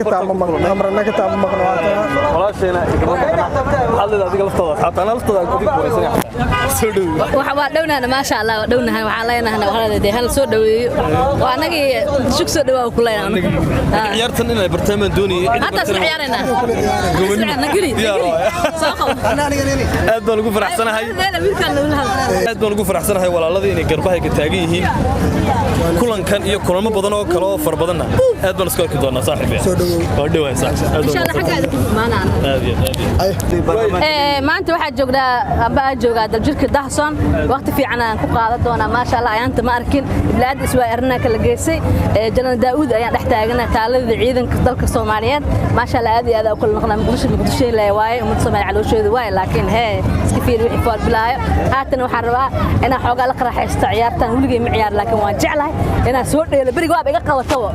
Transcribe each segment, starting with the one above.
Amrana ka taama maqno. Walaasheena igama maqna. Maxaad leedahay adiga laftooda? Asxaabta anaa laftooda adiga wareysanaya soo dhow. Waxa waa dhownaana, maasha Allah, waa dhownahay. Waxaan leenahay waxaa dee hal soo dhaweeyo waa anagii shug soo dhawaa ku leenahay. Ciyaartan inay bartaan baan doonayay. Hadda isla ciyaaraynaa. Nageli soo qabo. Aad baan ugu faraxsanahay. Wiilkaan nagula hadla. Aad baan ugu faraxsanahay walaaladii inay garbahayga taagan yihiin. Kulankan iyo kulamo badan oo kale oo fara badanna aad baan isku arki doonaa, saaxiib. Soo dhawow. Waa dhawahay, saaxiib. Aad Insha Allah xaggaada ku imaanaan. Aad iyo aad. Maanta waxaa joognaa amba aan joogaa Daljirka Dahson. Waqti fiican aan ku qaadan doonaa, maasha Allah. Ayaanta ma arkin iblaad iswaa arrinaa kala geysay. Janan Daa'uud ayaan dhex taaganaa, taaladii ciidanka dalka Soomaaliyeed. Maasha Allah, aad iyo aad aan u kala noqnaa. Muqdisho Muqdisho ilaa waaye ummadda Soomaaliya caloosheedu waaye, laakiin hee iska fiiri wixii fool bilaayo. Haatan waxaan rabaa inaan xoogaa la qaraxaysto ciyaartan. Weligay ma ciyaar, laakiin waan jeclahay inaan soo dheelo. Beriga waaba iga qabatabo.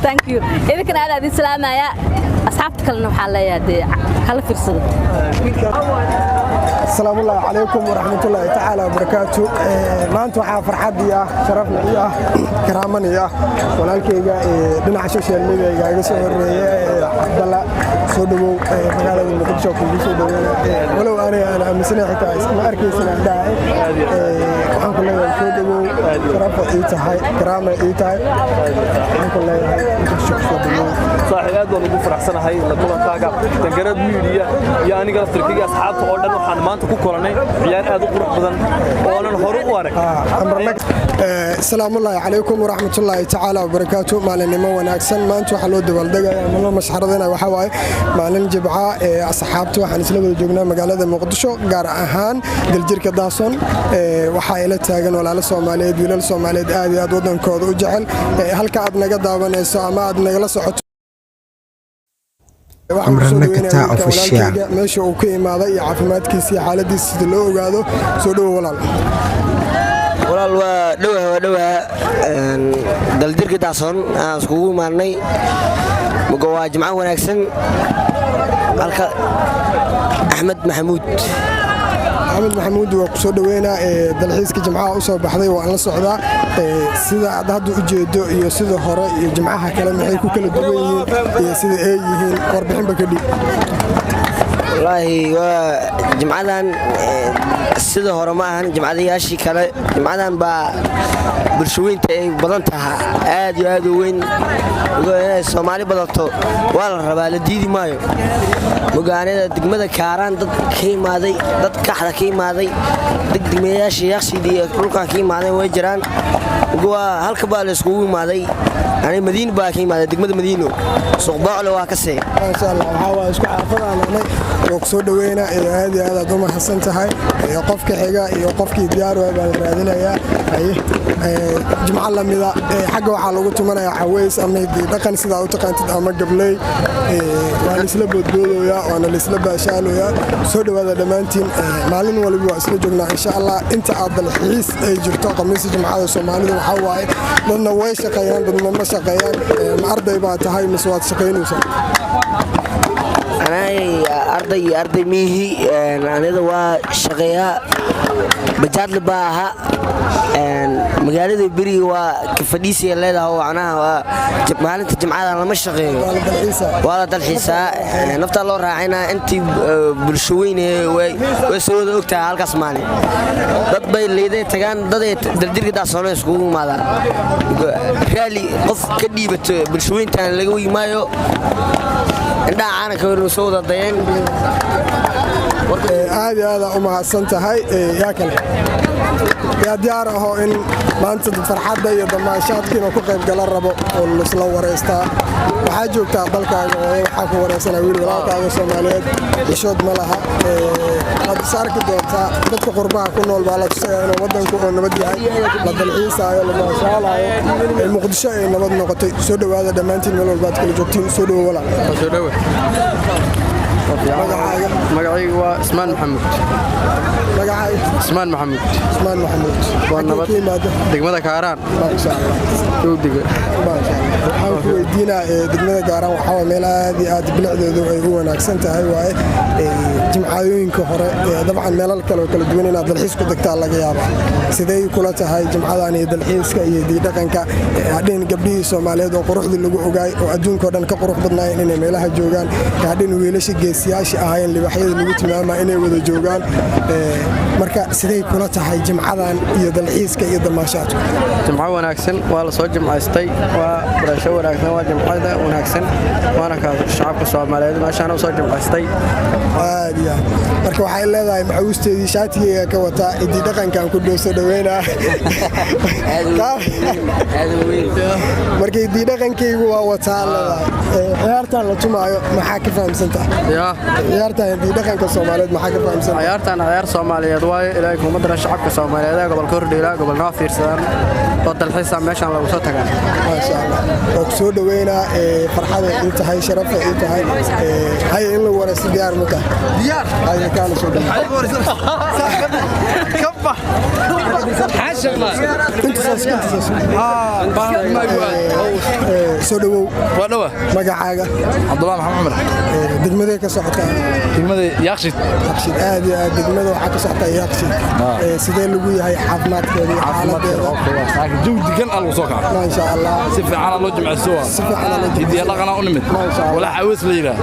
Thank you. Idinkana aad idin salaamaya. Asxaabta kalena waxaan leeyahay dee kala fiirsada. Asalaamu calaykum waraxmatullaahi tacaala wabarakaatu. Maanta waxaa farxad ii ah, sharafna ii ah, karaamana ii ah walaalkayga dhinaca social media iga soo horeeya, Cabdalla. Soo dhawow magaalada Muqdisho, kugu soo dhaweena. Walow aniga aan aaminsanahay xitaa isma arkaysan aan dhahay. Waxaan ku leeyahay soo dhawow, sharafa ii tahay, karaama ii tahay. Waxaan ku leeyahay Muqdisho ku soo dhawow. Saaxiib, aad baan ugu faraxsanahay la kulankaaga. Tangaraad Media iyo aniga laftirkayga, asxaabta oo dhan, waxaan maanta ku kulannay ciyaar aad u qurux badan oo aanan hore u arag. Asalaamullaahi calaykum waraxmatullaahi tacaala wabarakaatu. Maalinimo wanaagsan. Maanta waxaa loo dabaaldegaya ama loo mashxaradana waxaa waaye maalin Jibca. Ee asxaabta waxaan isla wada joognaa magaalada Muqdisho, gaar ahaan Daljirka Daason. Waxaa ila taagan walaalo Soomaaliyeed, wiilal Soomaaliyeed aad iyo aad wadankooda u jecel. Halka aad naga daawanayso ama aad nagala socoto, waxaan kusoo Amrana dhaweynaya Kataa wiilka Official. walaalkayga, meesha uu ka imaaday iyo caafimaadkiisa iyo xaaladiisa sida loo ogaado. Soo dhowo, walaal. Walaal, waa dhowaha, waa dhowaha. Daljirka Daasoon aan iskugu imaanay. Mugo waa jimco wanaagsan. Halka Axmed Maxamuud. Axmed Maxamuud, waa kusoo dhoweynaa. Dalxiiska jimcaha u soo baxday waan la socdaa. Sida aad hadda u jeedo iyo sida hore iyo jimcaha kale maxay ku kala duwan yihiin iyo sida ay yihiin, warbixinba ka dhiib. Wallaahi waa jimcadan sida hore ma ahan jimcadayaashii kale. Jimcadan baa bulshaweynta ay badan taha, aad iyo aad u weyn. Mugo inay Soomaali badato waa la rabaa, la diidi maayo. Mugaanada degmada Kaaraan dad ka imaaday, dad Kaxda ka imaaday, dad degmayaasha Yaaqshiid iyo dhulkan ka imaadeen way jiraan. Mugo waa halka baa la iskugu imaaday. Ani Madiino baa ka imaaday, degmada Madiino, Suuq Boocle waa ka see. Maasha Allah, waxaa waaye isku xaafadaan nahnay. Waa kusoo dhoweynaa ee aad iyo aad aad u mahadsan tahay. Qofka xiga iyo qofkii diyaar waay baa la raadinayaa. Haye, jimco lamida xagga waxaa lagu tumanayaa caweys ama hiddi dhaqan sidaa u taqaantid ama gabley. Waa laisla boodboodoyaa, waana laisla baashaaloyaa. Soo dhowaada dhammaantiin. Maalin waliba waa isla joognaa, insha Allah, inta aad dalxiis ay jirto. Khamiista jimcada Soomaalidu waxaa waaye dadna way shaqeeyaan, dadna ma shaqeeyaan. Ma arday baa tahay mise waad shaqaynaysaa? Anay arday iyo arday miihi. Anida waa shaqeeyaa, bajaadle baa ahaa. Magaalada beriga waa ka fadhiisiya leedahay oo macnaha waa maalinta jimcada lama shaqeeyo. Waa la dalxiisaa. Waa la dalxiisaa, naftaa loo raacinaa. Intii bulsho weyne way soo wada ogtahay halkaas maalin dad bay liiday tagaan, daday Daljirka Daasoona iskugu imaadaan. Raali qof ka dhiibato bulshaweyntan laga wegi maayo. Indhaha caananka waynu soo wada dayeen. Aad iyo aad aa u mahadsan tahay. Yaa kale yaa diyaar ahoo in maanta farxadda iyo damaashaadka inuu ka qayb gala rabo oo laisla wareystaa? Waxaa joogtaa dalkaaga hooyo, waxaa ku wareysanaa wiil walaalkaaga Soomaaliyeed. Xishood ma laha. Waad is arki doontaa. Dadka qurbaha ku nool baa la tusaya inuu waddanku oo nabad yahay, la dalxiisaayo, la maashaalaayo, Muqdisho ay nabad noqotay. Soo dhowaada dhammaantiin, meel walbaad kala joogtiin. Soo dhowo, walaal. Soo dhowe. Magacaaga? Magacaygu waa Ismaan Maxamuud. Magacaaga? Ismaan Maxamuud. Ismaan Maxamuud. Waa Xaggee nabad. ka yimaada? Degmada Kaaraan. Maasha Allah. Dowdiga. Maasha Allah. Waxaan Waxaan ku weydiinaa, degmada Gaaraan waxaa waa meel aad iyo aad bilicdeedu ay u wanaagsan tahay waaye. Jimcooyinka hore, dabcan meelal kale oo kala duwan inaad dalxiis ku tagtaa laga yaabaa. Sidee kula tahay jimcadan iyo dalxiiska iyo diidhaqanka? Hadhin gabdhihii Soomaaliyeed oo quruxdii lagu ogaay oo adduunka oo dhan ka qurux badnaayeen inay meelaha joogaan, hadhin wiilasha geesiyaasha ahaayeen, libaxyada lagu tilmaamaa, inay wada joogaan. Marka sidee kula tahay jimcadan iyo dalxiiska iyo damaashaadku? Jimco wanaagsan, waa la soo jimcaystay, waa barasho wanaagsan, waa jimcada wanaagsan, waana ka shacabka Soomaaliyeed meeshaan u soo jimcaystay. Aad iyo aad. Marka waxay leedahay maxuusteedii shaatigeyga ka wataa, idii dhaqankan ku dhow soo dhaweynaa. Marka idii dhaqankaygu waa wataa leedahay. Ciyaartan la tumaayo maxaa ka fahamsantahay? Ciyaartan idii dhaqanka Soomaaliyeed maxaa ka fahamsantahay? Ciyaartan ciyaar Soomaaliyeed waayo. Ilaahay kuma dara shacabka Soomaaliyeed ee gobolka hordhiila gobolnoo fiirsadaan oo dalxiisa meeshaan lagu soo tagaan. Maasha Allah, waa ku soo dhaweynaa. Farxada ii tahay, sharafa ii tahay. Hay, in la waraysto diyaar ma tahay? Diyaar. Haye, kaala soo dhaweyn. Intaas intaas. Soo dhawow. Waa dhawa. Magacaaga? Cabdullahi Maxamed Cumar. Degmadee ka socotaa? Degmada Yaaqshid. Yaaqshid, aad iyo aad. Degmada waxaa ka socotaa Yaaqshid. Sidee lagu yahay caafimaadkeeda iyo xaaladeeda? Jawi degan aa lagu soo kaca. Maasha Allah. Si fiican loo jimcaysto. Si fiican loo jimcaysto. Hidiya dhaqanaa u nimid. Maasha Allah. Walaa caweys la yidhaah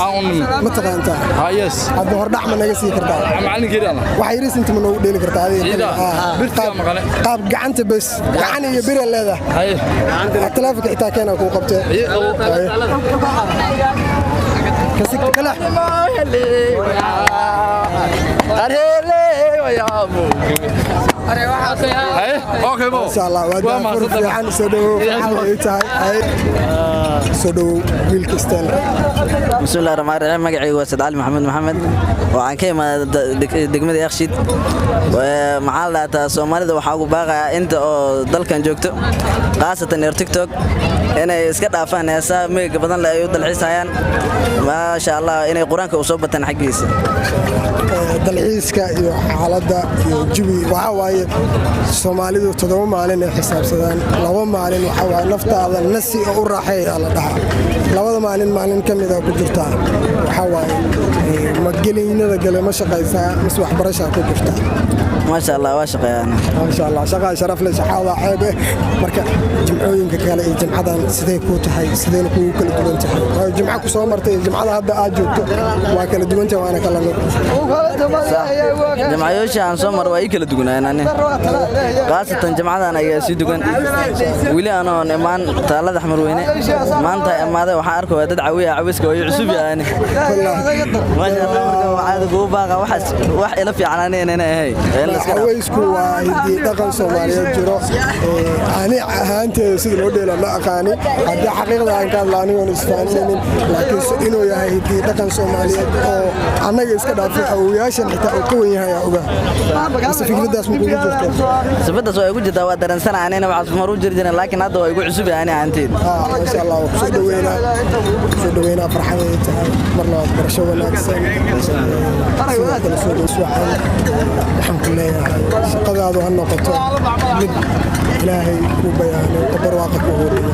aan u nimid. Ma taqaantaa? Ha, yes. Hadda hordhac ma naga sii kartaa? Macalinkeedi alla. Waxa yariis inta ma noogu dheeli kartaa adiga? Ciida, birtigaa maqale. Qaab gacanta bes, gacan iyo bira leedahay. Haye. Taleefonka xitaa keena kuu qabtee. Haye. Kasig kala. Haye, okay mo. Masha Allah, waa Waa daafur mahadsantahay. fiican. Soo dhawow, farxad ay tahay. Haye. Soo dhawow, wiilka Stanley. Bismillahi raxmaan raxiim. Magacaygu waa Said Cali Maxamed Maxamed. Waxaan ka imaaday degmada Yakshiid. Maxaa la dhahtaa, Soomaalida waxaa ugu baaqayaa inta oo dalkan joogto, khaasatan reer TikTok, inay iska dhaafaan heesaha meega badan leh ay u dalxiisayaan. Maasha Allah, inay Qur-aanka u soo bataan xaggiisa. Dalxiiska iyo xaaladda iyo jawi waxaa waaye Soomaalidu 7 maalin ay xisaabsadaan. 2 maalin waxaa waaye naftaada nasi oo u raaxeeya la dhahaa. Labada maalin, maalin ka mid a ku jirtaa. Waxaa waaye, ma geliynada gale ma shaqaysaa mise waxbarashaa ku jirtaa? Maasha Allah, waa shaqeeyaan. Maasha Allah, shaqaa sharaf leh, shaqada ceeb eh. Marka jimcooyinka kale iyo jimcadan sidee kuu tahay, sideen kugu kala duwan tahay? Waayo jimco ku soo martay iyo jimcada hadda aad joogto waa kala duwan tahay, waana kala nuuc. Jamcayoosha aan soo maro waa ii kala duwanayaan ani, khaasatan jamcadan ayaa sii dugan. Weli anoon imaan taalada Xamarweyne, maanta imaaday, waxaan arkaya dad cawiya, cawiska waa ii cusub yahay ani. Maasha Allah, marka waxaa kugu baaqa waxaas wax ila fiican ani inayna ahay ee la iska dhaafo. Cawaysku waa hidii dhaqan Soomaaliyeed jiro. Ani ahaanteeda sida loo dheela ma aqaani, haddii xaqiiqda aan ka hadla anigoon isfahanaynin, laakiin inuu yahay hidii dhaqan Soomaaliyeed oo annaga iska dhaafay awowayaashan xitaa uu ka wen yahay aa ogaa. Mise fikraddaas ma kugu jirto? Sifadaas waa igu jirtaa, waa dareensana anina waxaas mar u jiri jirin, laakiin hadda waa igu cusub yahay ani ahaanteed. Maasha Allah, waa kusoo dhaweynaa, kusoo dhaweynaa. Farxaday tahay mar labaad, barasho wanaagsan. Sidoo kale soo dhaws wacan. Waxaan ku leeyahay shaqadaadu ha noqoto mid Ilaahay ku bayaano oo barwaaqa ku horiyo.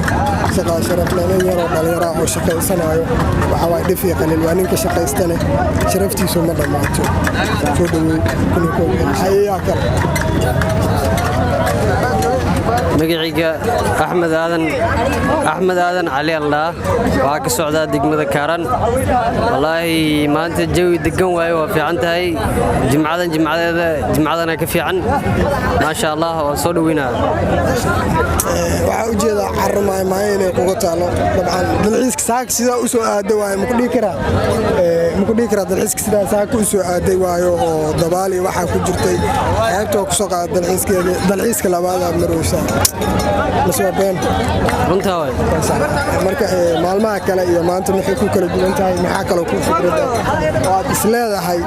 Shaqaa sharaf leh. Nin yaroo dhallinyara oo shaqaysanayo waxaa waaye dhif iyo qaliil waa ninka shaqaystane, sharaftiisu ma dhammaato. Soo dhaweey kuni kow hayayaa kale. Magacayga Axmed Aadan, Axmed Aadan Cali aldhaa. Waxaa ka socdaa degmada Kaaran. Wallaahi maanta jawi degan waaye, waa fiican tahay jimcadan, jimcadeeda jimcadana ka fiican. Maasha Allah, waan soo dhoweynaa. Waxaa u jeedaa carro maaymaaya inay kuga taalo. Dabcan dalxiiska saaka sidaa u soo aada waayo, maku dhihi karaa? Maku dhihi karaa dalxiiska sidaa saaka u soo aaday waayo oo dabaali waxaa ku jirtay xeebta waa kusoo qaada dalxiiskeeda, dalxiiska labaadaad maraysaa, mase waa been? Runtaa waay. Marka maalmaha kale iyo maanta maxay ku kala duwan tahay? Maxaa kaloo ku fikradda oo aad isleedahay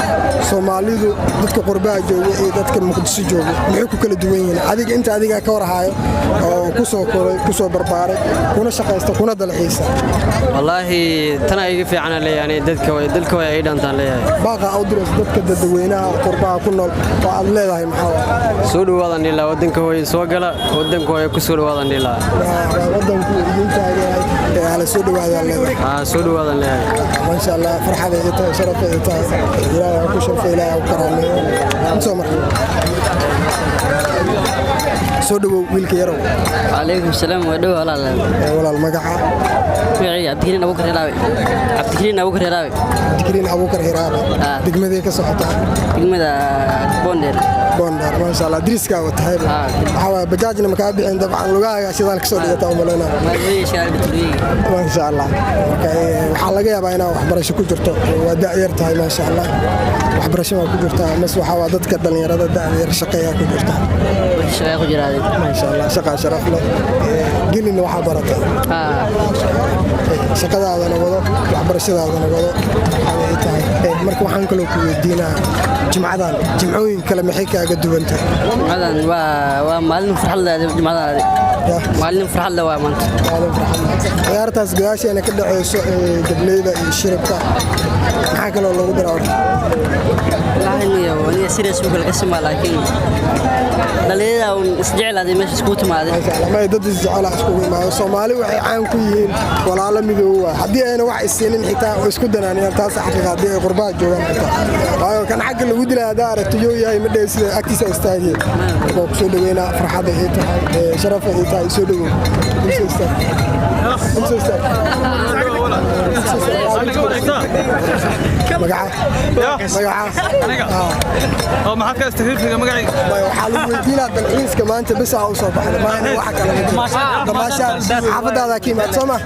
Soomaalidu, dadka qurbaha jooga iyo dadka Muqdisho jooga, maxay ku kala duwan yihiin, adiga inta adigaa ka warhaayo oo ku soo koray, ku soo barbaaray, kuna shaqaysta, kuna dalxiisa? Wallaahi tana iga fiicana leeyahay, dadka way dalka way ay dhantaan leeyahay. Baaqa u diraysa dadka dadweynaha qurbaha ku nool oo aad leedahay maxaa waaye? Soo dhawaadan ilaa wadanka hooye, soo gala wadanka hooye, ku soo dhawaadan ilaa. Waa wadanku idin taageeray. Soo dhawaadaan leedahay. Soo dhawaadaan leeyahay. Maasha Allah, farxad ay tahay, sharaf ay tahay. Ilaahay ha ku sharfo, Ilaahay ha ku karaameeyo. Soo mar. Soo dhawow, wiilka yarow. Calaykum salaam, waa dhow walaal. Walaal, magaca? Magacayga Cabdikariin Abuukar Hiraabe. Cabdikariin Abuukar Hiraabe. Cabdikariin Abuukar Hiraabe, degmadee ka socotaa? Degmada Boondheer. Boondheer, maasha Allah. Driskaa watahay waxaa waaye, bajaajna makaa bixin, dabcan lugahaaga shidaal kasoo dhigataa umalaynaa. Maasha Allah. Marka waxaa laga yaabaa inaa waxbarasho ku jirto, waa da'yar tahay, maasha Allah. Waxbarasho waa ku jirtaa mas waxaa waa dadka dhallinyarada da'da yar shaqeeyaa ku jirta? Shaqeeya ku jiraa. Maasha Allah, shaqaa sharaf leh. Gelina waxaa baratay, shaqadaadana wado, waxbarashadaadana wado, waxay tahay. Marka waxaan kaloo ku weydiinaa, jimcadan jimcooyin kale maxay kaaga duwan tahay? Jimcadan waa maalin farxad leh. Jimcadan maalin farxad leh waa maanta. Maalin farxad leh. Ciyaartaas gadaasheena ka dhexeyso ee gableyda iyo shiribka, maxaa kaloo lagu daraa horta? Wallaahi niyo serious u kala kasima, laakiin dhalinyarada un isjeclaaday meesha iskugu timaaday. May dad isjecela iskugu imaado. Soomaali waxay caan ku yihiin walaalo midoowa, haddii ayna wax isiinin xitaa oo isku danaaniyaan. Taas xaqiiqa, haddii ay qurbaha joogaan xitaa, waayo kan xagga lagu dilay haddaa aragto yoo yahay ma dhehe, sida agtiisa istaagay. Marka waa kusoo dhaweynaa, farxadda ay tahay, sharafa ay tahay. Soo dhawow. Soo istaag. Soo istaag. Magaca? Magaca? Oo maxaad ka istafiirfiga magacayga? Waxaa lagu weydiinaa dalxiiska maanta bes aa u soo baxda, maahane wax kale ma jiro. Damaashaad xaafadaada ka imaad, soo ma?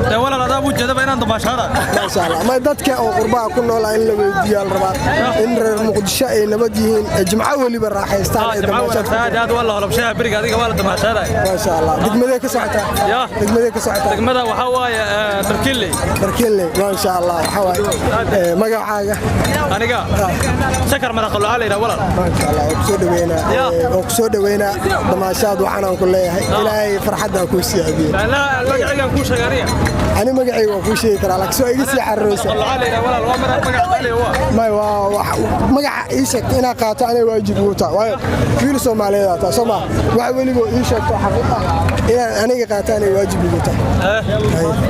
Dee walaal, adaa buu jeedaba inaan damaashaada. Maasha Allah. Ma dadka oo qurbaha ku nool in la weydiiyaa la rabaa in reer Muqdisho ay nabad yihiin, ee jimco weliba raaxaystaan, ee damaashaad. Aad aad waa la holobshaha beriga, adiga waa la damaashaada. Maasha Allah. Degmadee ka socotaa? Degmadee ka socotaa? Degmada waxaa waaye Barkinley. Barkinley, maasha Allah. Waxaa waaye, magacaaga? Aniga Shakar Maraqalo la yidhaha, walaal. Maasha Allah, waa kusoo dhaweynaa, waa kusoo dhaweynaa. Damaashaad waxaan ku leeyahay, Ilaahay farxadda kuu siyaadiyo. Magacaygaan kuu sheegay aniga. Ani magacayga waa kuu sheegi karaa, laakiin soo iga sii cararaysa. May, waa magaca ii sheegtay inaa qaato aniga waajib igu tahay, waayo wiil Soomaaliyeed aa tahay, soo ma? Wax weligoo ii sheegto xaqiiq ah inaan aniga qaato aniga waajib igu tahay.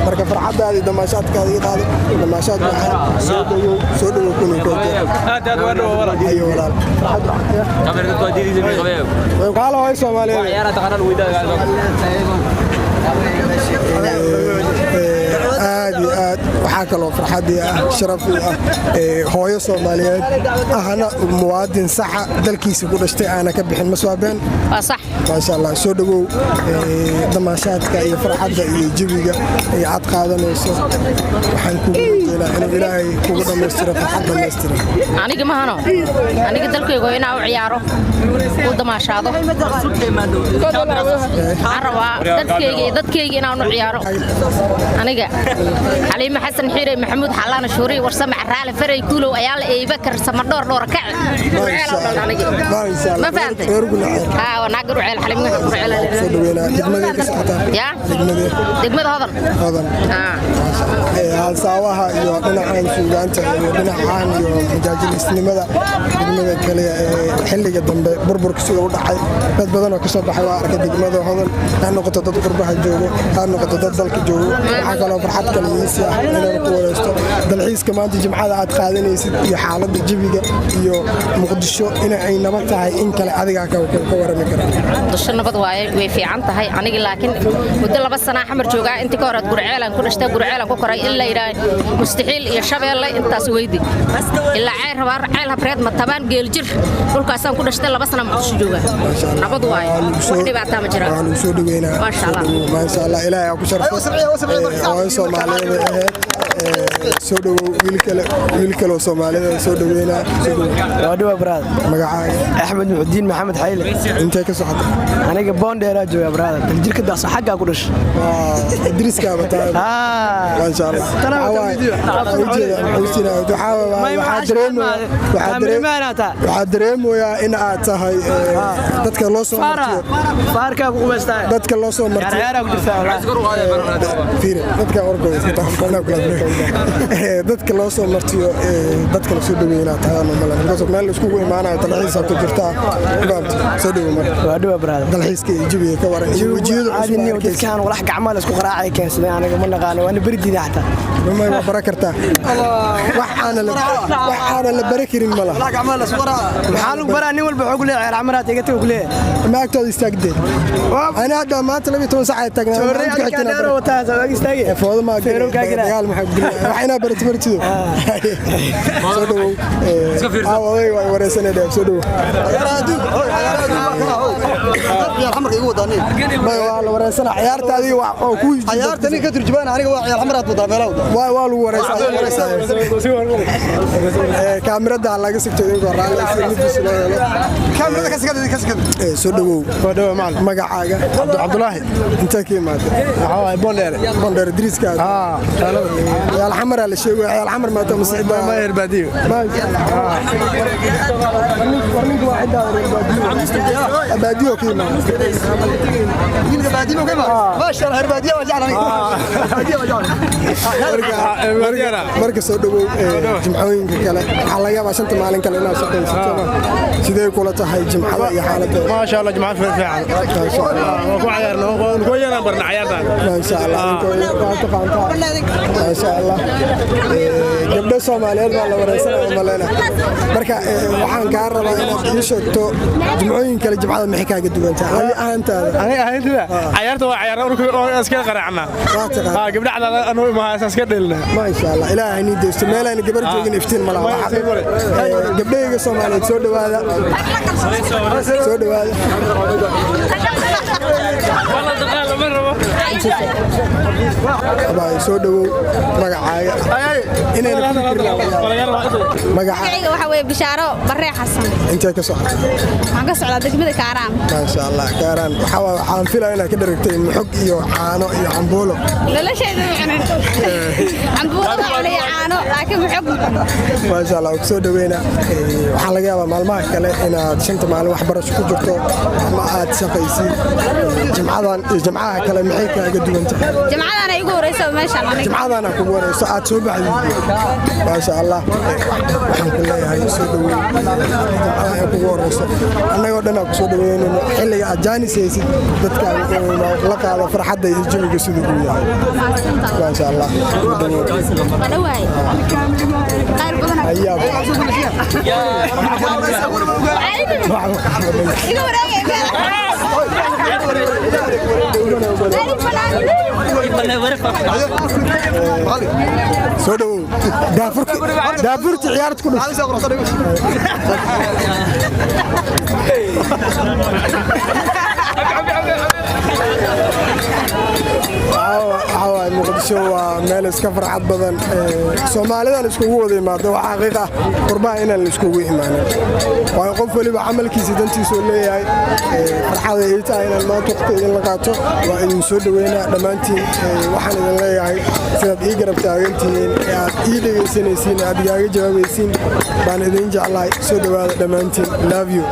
Marka farxaddaada iyo damaashaadkaada ii qaado. Damaashaad waxaan soo dhawow, soo dhawow, kuna koogee. Aad aad waa dhawo, walaal. Ayo walaal. Qaalo way Soomaaliyeed. Aad iyo aad waxaa kaloo farxadii ah, sharafii ah, hooyo Soomaaliyeed ahna muwaadin saxa, dalkiisa ku dhashtay, aana ka bixin maswaabeen. Waa sax. Maasha Allah, soo dhawow. Damaashaadka iyo farxadda iyo jawiga iyo aad qaadanayso, waxaan kugu rajeynaa inuu Ilaahay kugu dhammaystiro farxad dhammaystiran. Aniga mahano, aniga dalkayga waa inaa u ciyaaro, u damaashaado. Waxaan rabaa dadkayga iyo dadkayga inaan u ciyaaro. Aniga Xaliime Xasan Xiire Maxamuud Xalaana Shuuri Warsame Caraale Faray Kuulow ayaa la eeyba kar samadhoor dhoor kac aniga, ma fahantay? Haa, waa naag Gurceel. Xaliime Gurceel. Soo dhaweynaa. Degmadee ka socotaa? Ya. Degmadee? Degmada Hodan. Hodan. Halsaawaha iyo dhinacan suugaanta iyo dhinacan iyo majaajiliisnimada, degmada kale ee xilliga dambe burburka sida u dhacay dad badan oo kasoo baxay waa arkay degmada Hodan, ha noqoto dad qurbaha joogo, ha noqoto dad dalka joogo. Waxaa kaloo farxad kale iisi ah inaan ku wareysto dalxiiska maanta jimcada aad qaadanaysid iyo xaaladda jawiga iyo Muqdisho in ay nabad tahay in kale adigaa ka warami kara. Muqdisho nabad waaye, way fiican tahay. Aniga laakiin muddo 2 sana Xamar joogaa. Intii ka horeed Gurceelaan ku dhashtay, Gurceelaan ku koray, in la yidhaah Mustaxiil iyo Shabeelle intaas weydi, ilaa Ceyr Habaar, Ceyl Habreed, Matabaan, Geeljir, dhulkaasaan ku dhashtay. 2 sana Muqdisho joogaa, nabad waaye, wax dhibaataa ma jiraan. Waa lagu soo dhaweynaa. Maasha Allah. Maasha Allah, Ilaahay ha ku sharfo. Hooyo Soomaaliyeed ahayd. Soo dhawow, wiil kale, wiil kale oo Soomaalida soo dhaweynaa. Waa dhiwa, brother. Magacaaga? Axmed Muxudiin Maxamed Xayle. Intee ka socota? Aniga Boondheeraa jooga, brother. Daljirka Daahsoon xaggaa ku dhashay. Idriiskaaba tahay. Maasha Allah. Waxaa dareemayaa in aad tahay dadka loo soo martiyo, dadka loo soo martiyo, dadka loo soo martiyo, dadka la soo dhaweeyo inaad tahay aan malan, because meel iskugu imaanayo dalxiis aad ku jirtaa. Soo dhawo marka, dalxiiska iyo jawiga ka waran iyo wejiyada cusub? Dadkaan walax gacmaha la isku qaraacay keensaday, aniga ma naqaano, waana beridiida xataa. Mamay, waa bara kartaa, wax aana la bari karin ma laha. Maxaa lagu baraa? Nin walba wuxuu ku leeyahay camaraad iga tago ku leeyahay. Ma agtooda istaagdee? Ana hadda maanta 12 sac ay taagnaa. Foodo ma dagaal, maxaa wax inaa barato martido. Soo dhawow, oday waa wareysanay. Soo dhawow. Waa la wareysana ciyaarta adiga oo ku ciyaarta nin ka turjubaan aniga waa ciyaar xamaraad wadaa meelaha. Waa lagu wareysaa. Kaamirada laga sigto idinkoo raalli si nafis loo helo. Kaamirada ka sigada, ka sigada. Soo dhawow. Waa dhawow macallin. Magacaaga? Cabdulaahi. Intee ka imaatay? Waxaa waaye Bondheere. Bondheere diriska. Ciyaal xamar la sheego, ciyaal xamar maata masicida? Ma heer baadiyo. War ninka waa cidda reer baadiyo, baadiyo ka imaatay. Ninka baadiyo ka imaatay, maasha Allah, reer baadiyo waa jeclahay, baadiyo waa jeclahay. Marka soo dhawow. Jimcooyinka kale waxaa laga yaabaa shanta maalin kale inaad shaqaysato. Sidee kula tahay jimcada iyo xaaladeeda? Maasha Allah, jimcada fiican. Waa ku ciyaarna, ku yaraan barna ciyaartan. Maasha Allah, waa taqaantaa. Maasha Allah, gabdho Soomaaliyeed baa la wareysanaya malena. Marka waxaan kaa rabaa inaad ii sheegto jimcooyin kale jimcada maxay kaaga duwan tahay adi ahaantaada? Aniga ahaantida ciyaarta waa ciyaar oo iska qaraacna. Gabdha cadaada anuu imahaa iska dhelna. Maasha Allah, ilaahay nii deysto. Meelaan gabar joogin iftiin ma laha. Gabdhahayga Soomaaliyeed, soo dhawaada, soo dhawaada. Soo dhawow. Magacaaga inayna ku fikirnaa? Magacayga waxa weeye Bishaaro Barre Xasan. Intee ka socota? Waxaan ka socdaa degmada Kaaraan. Maasha Allah, Kaaraan. Waxaan filaya inaad ka dharagtay muxug iyo caano iyo cambuulo. Noloshayda ma cunin. Cambuulada cunaya caano, laakiin muxug ma cunin. Maasha Allah, ku soo dhaweyna. Waxaa laga yaabaa maalmaha kale inaad shanta maalin waxbarasho ku jirto ama aad shaqaysid. Jimcadan iyo jimcaha kale maxay kaaga duwan tahay? Jimcadan ay igu horeyso meeshaan aniga. Jimcadan kugu horeyso aad soo baxday. Maasha Allah, waxaan ku leeyahay soo dhaweyn. Jimcadan ay kugu horeyso, annagoo dhan aan ku soo dhaweynayno. Xilliga aad jaanis haysid, dadka la qaado farxadda iyo jawiga siduu uu yahay. Maasha Allah, soo dhaweyn. Dhawaay. Khayr badan. Iga wareegay. Soo dhawow. Daafurti ciyaarta ku dhuf. Waxaa waaye Muqdisho waa meel iska farxad badan, Soomaalidan iskugu wada imaado. Waa xaqiiq ah qurbaha inaan la iskugu imaanin, waayo qof weliba camalkiisa dantiisuu leeyahay. Farxada ii tahay inaan maanta waqti idinla qaato. Waa idin soo dhoweynaa dhammaantiin. Waxaan idin leeyahay sidaad ii garab taagantihiin ee aad ii dhegaysanaysiin ee aad igaaga jawaabaysiin baan idin jeclahay. Soo dhowaada dhammaantiin. Love you.